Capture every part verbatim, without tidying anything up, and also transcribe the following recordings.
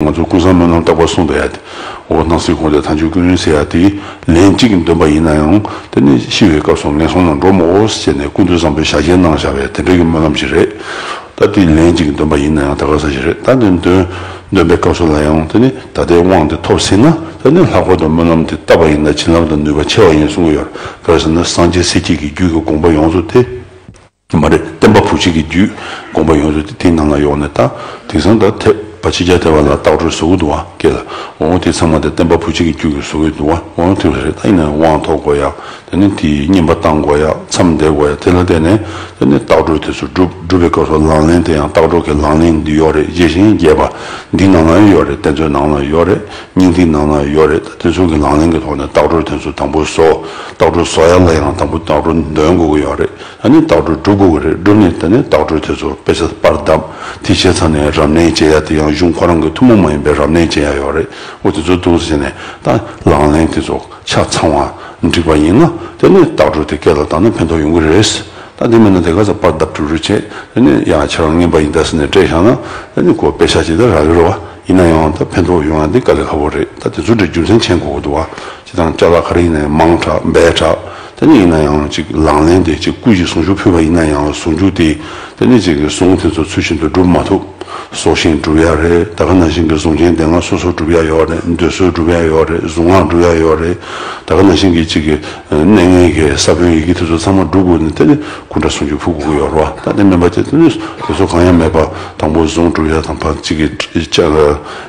ང་ཚོ་ཀུན་བཟང་སྨོན་ལམ་བརྟག་པ་གསུངས་པ་ཡ་དེ། འོ་སྣང་སྲིད་འཁོར་འདས་མཐའ་མཇུག་ཀུན་ཟེར་ཡ་དེ་ལན་གཅིག་གིས་འདོན་པ་ཡིན་ན་ཡང་དེ་ནི་ཤི་བའི་སྐབས་སུ་ངན་སོང་ལ་འགྲོ་མི་འོས་ཟེར་ནས་ཀུན་ཏུ་བཟང་པོའི་ཞལ་བཞེས་གནང་བཞག་པའི་དེ་འདྲའི་གི་སྨོན་ལམ་ཞིག་རེད། ད་དེ་ལན་གཅིག་གིས་འདོན་པ་ཡིན་ན་ཡང་ད་ག་ས་ཞིག་རེད། ད་དེ་འདོན་འདོན་པའི་སྐབས་སུ་ལ་ཡང་དེ་ནི་ད་ལྟའི་དབང་དེ་ཐོབ་ཟིན་ན་དེ་ནི་ལྷག་པར་དུ་སྨོན་ལམ་དེ་བཏབ་པ་ཡིན་ན་བྱིན་རླབས་དང་ནུས་པ་ཆེ་བ་ཡིན་གསུང་གི་ཡོད། ག་རེ་ཟེར་ན་སངས་རྒྱས་སྲས་བཅས་ཀྱི་རྒྱུད་ཀྱི་དགོངས་པ་ཡོངས་སུ་དེ། མ་རེད། བསྟན་པ་བུ་གཅིག་གི་རྒྱུད་དགོངས་པ་ཡོངས་སུ་དེ་དེའི་ནང་ལ་ཡོང་ནས་ད་དེང་སང་ད་ཐེག་པ་ཕྱི་རྒྱལ་ཐེག་པ་ལ་བཏགས་གྲོལ་བཟོ་གི་འདུག་བ་སྐད་ལ། འོང་དེ་ཚང་མ་དེ་བསྟན་པ་བུ་གཅིག་གི་རྒྱུད་ཀྱི་བཟོ་གི་འདུག་བ། འོང་དེ་རེད། ད་ཡིན་ན་དབང་ཐོབ་དགོས་ཡ། དེ་ནི་དེའི་བསྙེན་པ་བཏང་དགོས་ཡ། མཚམས་བསྡད་དགོས་ཡ། དེ་ལ་བརྟེན་ནས་དེ་ནི་བཏགས་གྲོལ་དེ་ཚོ་སྒྲུབ་སྒྲུབ་པའི་སྐབས་སུ་ལག་ལེན་དེ་ཡང་བཏགས་གྲོལ་གྱི་ལག་ལེན་འདི་ཡོད་རེད། རྒྱས་ཤིང་རྒྱས་པ་འདི་ནང་ལ་ཡོད་རེད། གཏེར་མཛོད་ནང་ལ་ཡོད་རེད། སྙིང་ཐིག་ནང་ལ་ཡོད་རེད། ད་དེ་ཚོ་གི་ལག་ལེན་གྱི་ཐོག་ནས་བཏགས་གྲོལ་དེ་ཚོ་དང་པོ་བཟོ། བཏགས་གྲོལ་བཟོ་ཡ་ལ་ཡང་དང་པོ་བཏགས་གྲོལ་འདོན་དགོས་ཀྱི་ཡོད་རེད། ཨ་ནི་བཏགས་གྲོལ་སྒྲུབ་དགོས་ཀྱི་རེད། སྒྲུབ་ནས་དེ་ནས་བཏགས་གྲོལ་དེ་ཚོ་དཔེ་ཆ་པར་བརྡབས། དེ་བྱས་ཚར་ནས་རབ་གནས་བྱེད་ཡ་དེ་ཡང་གཞུང་ཁོ་རང་གི་ཐུན་མོང་མ་ཡིན་པའི་རབ་གནས་བྱེད་ཡ་ཡོད་རེད། འོ་དེ་ཚོ་འདུག་སེ་བྱས་ནས་ད་ལག་ལེན་དེ་ཚོ་ཆ་ཚང་བ་འགྲིག་པ་ཡིན་ན་དེ་ནས་བཏགས་གྲོལ་དེ་སྐེ་ལ་བཏགས་ན་ཕན་ཐོགས་ཡོང་གི་རེད། ད་དེ་མིན་ན་དེ་ག་ས་པར་བརྡབས་གྲུབ་གྲུབ་བྱས། དེ་ནས་ཡང་ཁྱེད་རང་རྔན་པ་ཡིན་ད་ཟེར་ནས་སྤྲད་བཞག་ན་དེ་ནས་ཁོ་དཔེ་ཆ་ཅིག་ད་རག་གི་རེད་བ། ཡིན་ན་ཡང་ད་ཕན་ཐོགས་ཡོང་ཡ་འདི་དཀའ་ལས་ཁག་པོ་རེད། ད་དེ་ཚོ་འདྲ་རྒྱུ་མཚན་མཁྱེན་དགོས་ཀྱི་འདུག་བ། སྤྱིར་བཏང་ཅ་ལག་ག་རེ་ཡིན་ན་ཡང་མང་དྲགས་འབའ་དྲགས། དེ་ནས་ཡིན་ན་ཡང་ཅིག་ལག་ལེན་དེ་ཅིག་སྐུ་ཡི་གཟུངས་གཞུག་ཕུལ་བ་ཡིན་ན་ཡང་གཟུངས་གཞུག་དེ་དེ་ནས་ཅིག་གཟུངས་དེ་ཚོ་ཚུལ་བཞིན་དུ་སྒྲུབ་མ་ཐུབ། སྲོག་ཤིང་སྒྲུབ་ཡ་རེད། ད་ག་ནང་བཞིན་གྱི་གཟུངས་ཆེན་སྡེ་ལྔ་སོ་སོ་སྒྲུབ་ཡ་ཡོད་རེད། འདོད་གསོལ་སྒྲུབ་ཡ་ཡོད་རེད། གཟུངས་སྔགས་སྒྲུབ་ཡ་ཡོད་རེད། ད་ག་ནང་བཞིན་གྱི་ཅིག་གི་གནས་ངན་གྱི་ས་བོན་ཡི་གེ་དེ་ཚོ་ཚང་མ་སྒྲུབ་དགོས་ནས་དེ་ནས་སྐུ་འདྲ་གཟུངས་གཞུག་ཕུལ་དགོས་ཀྱི་ཡོད་རེད་བ། ད་དེ་མིན་པ་དེ་དེ་ནས་དེ་ཚོ་གང་ཡང་མེད་པ་དང་པོ་གཟུངས་སྒྲུབ་ཡ་དང་ཕར་ཅིག་གི་ཅ་ལག་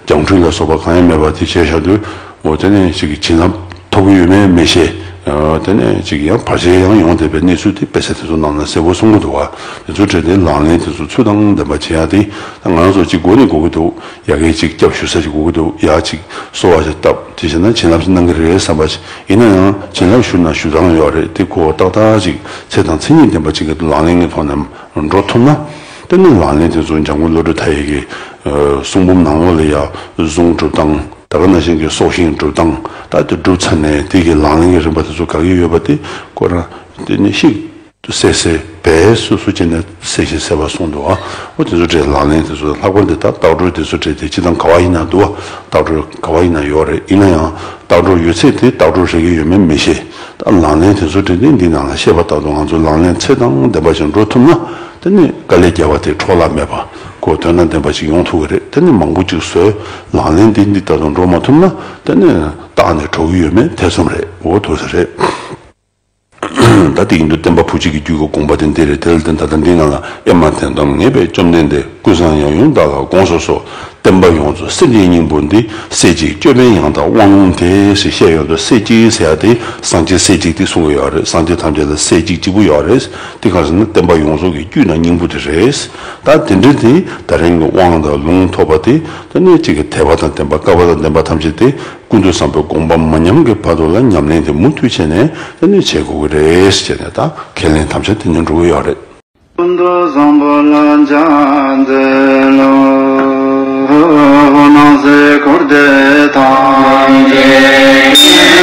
རྒྱང་འཕྲུལ་ལ་སོགས་པ་གང་ཡང་མེད་པ་དེ་བྱས་བཞག་དུས། འོ་དེ་ནས་ཅིག་གི་བྱིན་རླབས་ཐོབ་ཀྱི་ཡོད་མེད་མི་ཤེས། ཨ་དེ་ནས་ཅིག་ཡང་བར་ཆད་ཡང་ཡོང་བསྡད་པའི་གནས་ཚུལ་དེ་དཔེ་ཆ་དེ་ཚོ་ནང་ན་གསལ་པོ་གསུང་གི་འདུག་བ། དེ་ཚོ་བྲིས་ཏེ་ལག་ལེན་དེ་ཚོ་ཚུལ་དང་ལྡན་པ་བྱེད་ཡ་དེ་ད་ང་རང་ཚོ་ཅིག་དགོས་ནི་དགོས་ཀྱི་འདུག་ཡ་གི་ཅིག་སྐྱབས་ཞུ་ས་ཅིག་དགོས་ཀྱི་འདུག་ཡ་ཅིག་གསོལ་བ་ཞིག་བཏབ་དེ་བྱས་ན་བྱིན་རླབས་ཤིག་གནང་གི་རེད་བསམ་པ་ཞིག་ཡིན་ན་ཡང་བྱིན་རླབས་ཞུ་ན་ཞུ་སྟངས་ཡོད་རེད། དེ་ཁོ་ཏག་ཏག་ཅིག་ཚེ་དང་མཚན་ཉིད་ལྡན་པ་ཅིག་གི་ལག་ལེན་གྱི་ཐོག་ནས་འགྲོ་ཐུབ་ན། དེ་ནི་ལག་ལེན་དེ་ཚོ་འཇམ་མགོན་བློ་གྲོས་མཐའ་ཡས་ཀྱི་གསུང་འབུམ་ནང་ལོགས་ལ་ཡ་གཟུངས་སྒྲུབ་སྟངས། ད་ག་ནང་བཞིན་གྱི་སྲོག་ཤིང་སྒྲུབ་སྟངས། ད་དེ་སྒྲུབ་ཚར་ནས་དེ་གི་ལག་ལེན་གྱི་རིམ་པ་དེ་ཚོ་ག་གི་ཡོད་པ་དེ་ཁོ་རང་དེ་ནི་ཤིག་གསལ་གསལ་བས་སོ་སོ་བྱས་ནས་གསལ་ཞིང་གསལ་བར་གསུངས་འདུག་ཨ། འོ་དེ་ཚོ་བྲིས་ལག་ལེན་དེ་ཚོ་ལྷག་པར་དུ་ད་བཏགས་གྲོལ་དེ་ཚོ་བྲིས་ཏེ་སྤྱིར་བཏང་ག་བ་ཡིན་ན་འདུག་ཨ། བཏགས་གྲོལ་ག་བ་ཡིན་ན་ཡོད་རེད། ཡིན་ན་ཡང་བཏགས་གྲོལ་ཡོད་ཚད་དེ་བཏགས་གྲོལ་རེད་ཀྱི་ཡོད་མེད་མི་ཤེས། ད་ལག་ལེན་དེ་ཚོ་བྲིས་ཏེ་འདི་ནང་ལ་བཤད་པ་ལྟར་དུ་ང་ཚོ་ལག་ལེན་ཚད་དང་ལྡན་པ་ཞིག་འགྲོ་ཐུབ་ན་དེ་ནི་དཀའ་ལས་བརྒྱབ་པ་དེ་འཕྲོ་བརླག་མེད་པ་ཁོ་དོན་དང་ལྡན་པ་ཞིག་ཡོང་ཐུབ་ཀྱི་རེད། དེ་ནི་མང་པོ་ཅིག་བཟོས་ལག་ལེན་དེ་འདི་ལྟར་དུ་འགྲོ་མ་ཐུབ་ན་དེ་ནི་རྟག་ནས་གྲོགས་ཀྱི་ཡོད་མེད་ཐེ་ཚོམ་རེད། འོ་དོ་ས་རེད། ད་དེ་ཡིན་དུས་བསྟན་པ་བུ་གཅིག་གི་རྒྱུད་ཀྱི་དགོངས་པ་དེ་འདི་རེད། དེ་ལ་བརྟེན་ད་ལྟ་འདི་ནང་ལ་ཨེ་མ་དོན་དམ་ངེས་པའི་བཅོམ་ལྡན་འདས་ཀུན་བཟང་ཡང་ཡུམ་བདག་ལ་དགོངས་སོ་སོ། བསྟན་པ་ཡོངས་རྫོགས་སེམས་ཀྱི་སྙིང་པོ་འདི། སྲས་གཅིག་ཅོད་པན་ཡང་དག་དབང་ལུང་དེ་ཞེས་བཤད་ཡོང་དུས་སྲས་གཅིག་ཟེར་ཡ་དེ་སངས་རྒྱས་སྲས་གཅིག་དེ་གསུང་གི་ཡོད་རེད། སངས་རྒྱས་ཐམས་ཅད་ལ་སྲས་གཅིག་གཅིག་པུ་ཡོད་རེད། དེ་ག་ཟེར་ན་བསྟན་པ་ཡོངས་རྫོགས་ཀྱི་རྒྱུད་ན་སྙིང་པོ་དེ་རེད། ད་དེ་འདྲ་དེ་ད་རིང་གི་དབང་དང་ལུང་ཐོབ་པ་དེ་ད་ནི་གཅིག་གི་དད་པ་དང་ལྡན་པ་དཀའ་བ་དང་ལྡན་པ་ཐམས་ཅད་དེ། ཀུན་ཏུ་བཟང་པོའི་དགོངས་པ་མ་ཉམས་ཀྱི་བར་དུ་ལ་ཉམས་ལེན་དེ་མུ་མཐུད་བྱས་ནས་དེ་ནས་བྱེད་དགོས་ཀྱི་རེད་ཟེར་ནས་ད་ཁས་ལེན་དམ་བཅའ་དེ་ནས་འགྲོ་གི་ཡོད་རེད། ཀུན་ཏུ་བཟང་པོ་ལ་ཕྱག་འཚལ་ལོ། སྣང་སྲིད་འཁོར་འདས་ཐམས་ཅད།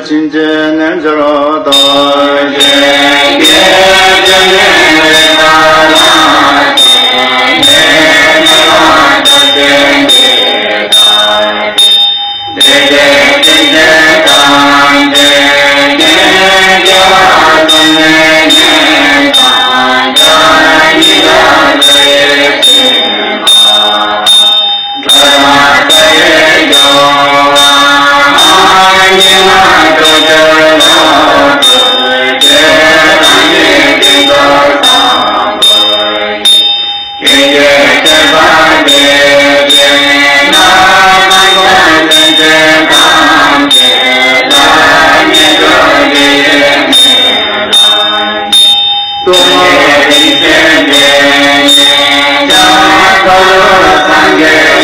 ཕྱིན་ཆད་རྣལ་འབྱོར་རྡོ་རྗེ་དགེ་བཅུ་ནི་རེ་ད་ལ་དེ་ནས་ནི་ལ་དོ་ཅན་དེ་ལྟ་སྟེ། དེ་དགེ་སེམས་ཅན་ཐམས་ཅད་ཀྱི་དགེ་བ་ཐོབ་ནས་ནི་དང་བདག་ཉིད་ལ་དགའ་བའི་སེམས་དཔའ།